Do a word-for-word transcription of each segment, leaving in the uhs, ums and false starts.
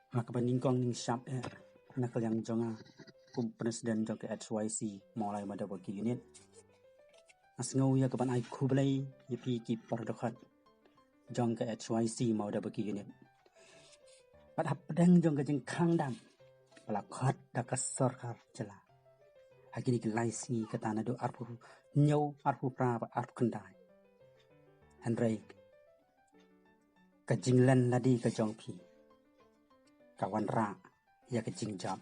Ha kaba nyngkong nyngshap eh, na ka liang jong nga kum president jong ka H Y C Mawlai Mawdawaki Unit, nga sngew ïa kaban ai khublei ïa phi ki para dkhot jong ka H Y C Mawdawaki Unit. Bad hapdeng jong ka jingkhang dam ba la khot da ka sorkar jylla ha kine ki lai sngi, kata naduh arphew hynñiew, arphew phra bad arphew khyndai. Hynrei ka jinglen lade ka jong phi ka wanrah ïa ka jingjop.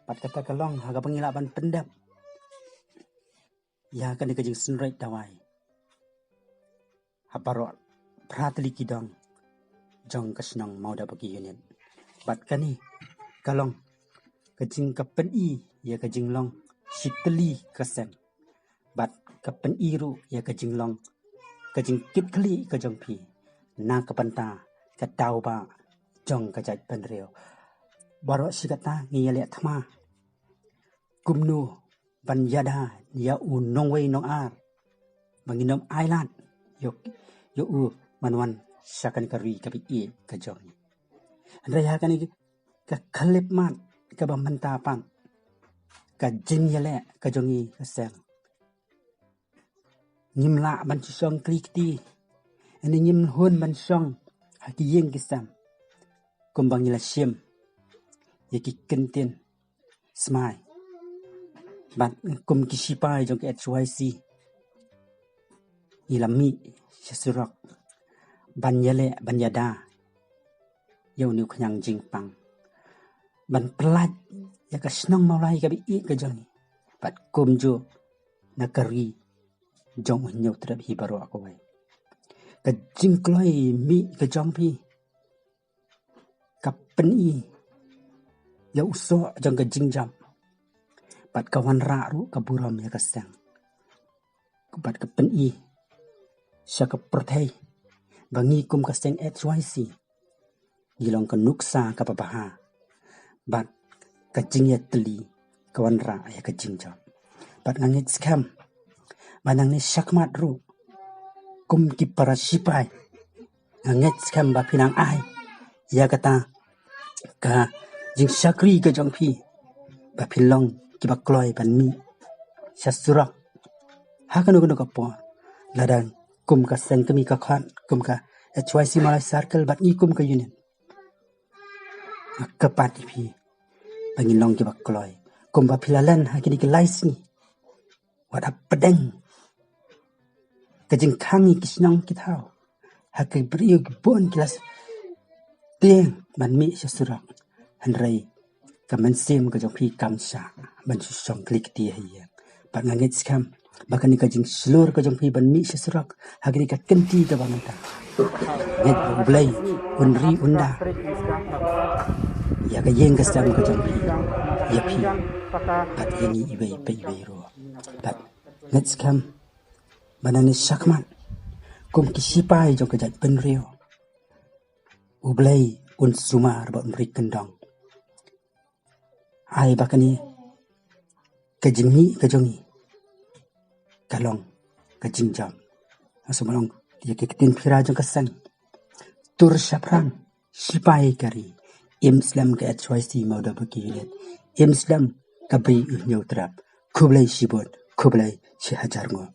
Bad kata ka long ha kaba ngi lah ban pyndep ïa kane ka jingsynreit dawai ha baroh phra tylli ki dong jong ka shnong Mawdawaki Unit. Bad kane ka long ka jing, ka pyni ïa ka jinglong shi tylli ka seng. Bad ka pyni ruh ïa ka jinglong ka jingkitkhlieh ka jong phi na ka bynta ka daw ba jong ka jaitbynriew. Baroh shi katta ngi ïaleh thma kumno ban ïada ïa u nongwei nongar ba ngin ym ailad ïa, ïa u ban wan sha kane ka ri kaba ïeit ka jong ngi. Hynrei ha kane ka khyllipmat kaba mynta pat, ka jingïaleh ka jong ngi ka seng, ngim lah ban shu shong kli kti, ne ngim hun ban shong ha ki ïing ki sem kumba ngi la shim ïa ki kyntien smai. Bad kum ki shipai jong ka H Y C ngi la mih sha surok ban ïaleh, ban ïada ïa une u khñiang jingpang, ban pyllait ïa ka shnong Mawlai kaba ïeit ka jong ngi, bad kumjuh na ka ri jong u Hynñiewtrep hi baroh kawei. Ka jingkloi mih ka jong phi ka pyni ïa u soh jong ka jingjop, bad ka wanrah ruh ka burom ïa ka seng. Bad ka pyni sha ka pyrthei ba ngi kum ka seng H Y C ngi long ka nuksa kaba bha bad ka jingïatylli ka wanrah ïa ka jingjop. Bad nga ngeit skhem ba nangne shakhmat ruh, kum ki para shipai, nga ngeit skhem ba phin nang ai ïa kata ka jingshakri ka jong phi, ba phin long kiba kloi ban mih sha surok ha kano kano ka por, lada kum ka seng kmie ka khot, kum ka H Y C Mawlai Circle bad ngi kum ka unit. Nga kyrpad ïa phi ba ngin long kiba kloi kumba phi la len ha kine ki lai sngi. Wat hapdeng ka jingkhang ïa ki shnong ki thaw, ha ki briew ki bun ki la tieng ban mih sha surok, hynrei ka mynsiem ka jong phi kam shah ban shu shong kli kti ha ïing. Bad nga ngeit skhem ba kane ka jingshlur ka jong phi ban mih sha surok ha kane ka kynti kaba mynta, ngeit ba U Blei un ri un da ïa ka ïing ka sem ka jong phi, ïa phi bad ïa ngi iwei pa iwei ruh. Bad ngeit skhem ba nangne shakhmat, kum ki shipai jong ka jaitbynriew, U Blei un sumar bad un ri kyndong. Ai ba kane ka jingmih ka jong ngi ka long ka jingjop. Nga sngewbha long ïa ki ktien phira jong ka seng: Tur shaphrang, shipai ka ri, im slem ka H Y C Mawdawaki Unit, im slem ka bri u Hynñiewtrep. Khublei shibun, khublei shihajar nguh.